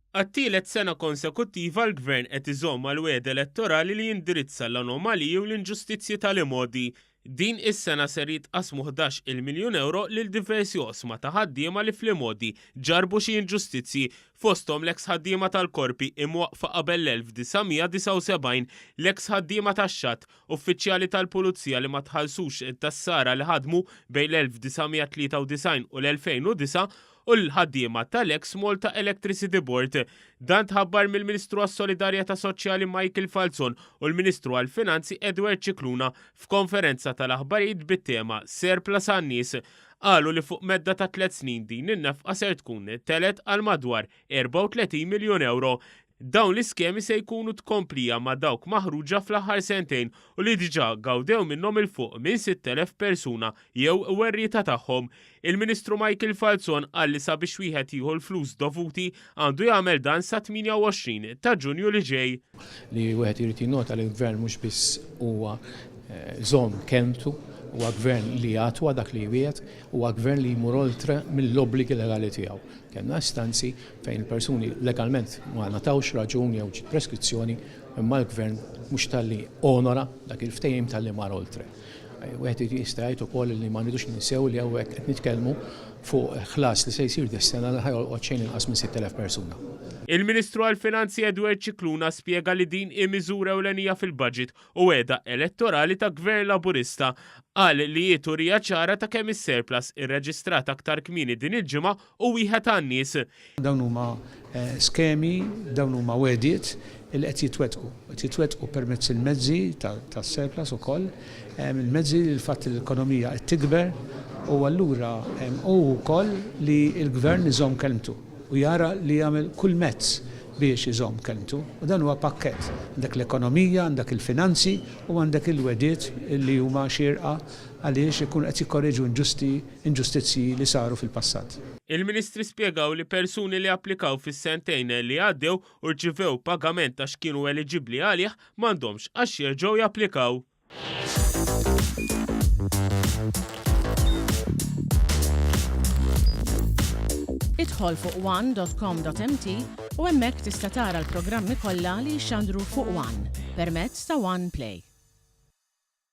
Għat-tielet sena konsekuttiva l-Gvern qed iżomm mal-wegħda elettorali li jindirizza l-anomaliji u l-inġustizzji tal-imgħoddi. Din is-sena ser jitqassmu 11-il miljun ewro lil diversi oqsma ta' ħaddiema li fl-imgħoddi ġarrbu xi inġustizzji, fosthom l-eks ħaddiema tal-korpi imwaqqfa qabel l-1979, l-eks ħaddiema tax-xatt, uffiċjali tal-pulizija li ma tħallsux tas-sara li ħadmu bejn l-1993 u l-2009 u l-ħaddiema tal-eks Malta Electricity Board. Dan tħabbar mill-Ministru għas-Solidarjetà Soċjali Michael Falzon u l-Ministru għall-Finanzi Edward Scicluna f'konferenza tal-aħbarijiet bit-tema Surplus għan-nies. Qalu li fuq medda ta' tliet snin din in-nefqa ser tkun telgħet għal madwar 34 miljun ewro. Dawn l-iskemi se jkunu tkomplija ma' dawk maħruġa fl-aħħar sentejn u li diġà gawdew minnhom 'il fuq minn 6,000 persuna jew werrieta tagħhom. Il-Ministru Michael Falzon qal li sabiex wieħed jieħu l-flus dovuti għandu jagħmel dan sat-28 ta' Ġunju li ġej. Li wieħed irid jinnota li l-Gvern mhux biss huwa żomm kelmtu, huwa Gvern li jatwa dak li jwiegħed, huwa Gvern li jmur oltre mill-obbligi legali tiegħu. Kellna istanzi fejn il-persuni legalment ma ngħatawx raġun jew ġiet preskrizzjoni imma l-Gvern mhux talli onora dak il-ftehim talli mar oltre. Wieħed jista' jgħid ukoll li ma rridux ninsew li hawnhekk qed nitkellmu fuq ħlas li se jsir dis-sena li ħa jolqot xejn inqas minn 6,000 persuna. Il-Ministru għall-Finanzi Edward Scicluna spjega li din hi miżura ewlenija fil-budget u wegħda elettorali ta' Gvern Laburista. Qal li hi turija ċara ta' kemm is-surplus irreġistrat aktar kmieni din il-ġimgħa hu wieħed għan-nies. Dawn huma skemi, dawn huma wegħdiet li qed jitwettqu. Qed jitwettqu permezz il-mezzi tas-surplus ukoll, il-mezzi li l-fatt li l-ekonomija qed tikber u allura hu wkoll li l-Gvern iżomm kelmtu u jara li jagħmel kull mezz biex iżomm kelmtu. U dan huwa pakkett. Għandek l-ekonomija, għandek il-finanzi u għandek il-wegħdiet li huma xierqa għaliex ikunu qed jikkoreġu inġusti, inġustizzji li saru fil-passat. Il-Ministri spjegaw li persuni li applikaw fis-sentejn li għaddew u rċivew pagament għax kienu eliġibbli għalih m'għandhomx għax jerġgħu japplikaw. Idħol fuq one.com.mt u hemmhekk tista' tara l-programmi kollha li jixxandru fuq One permezz ta' One Play.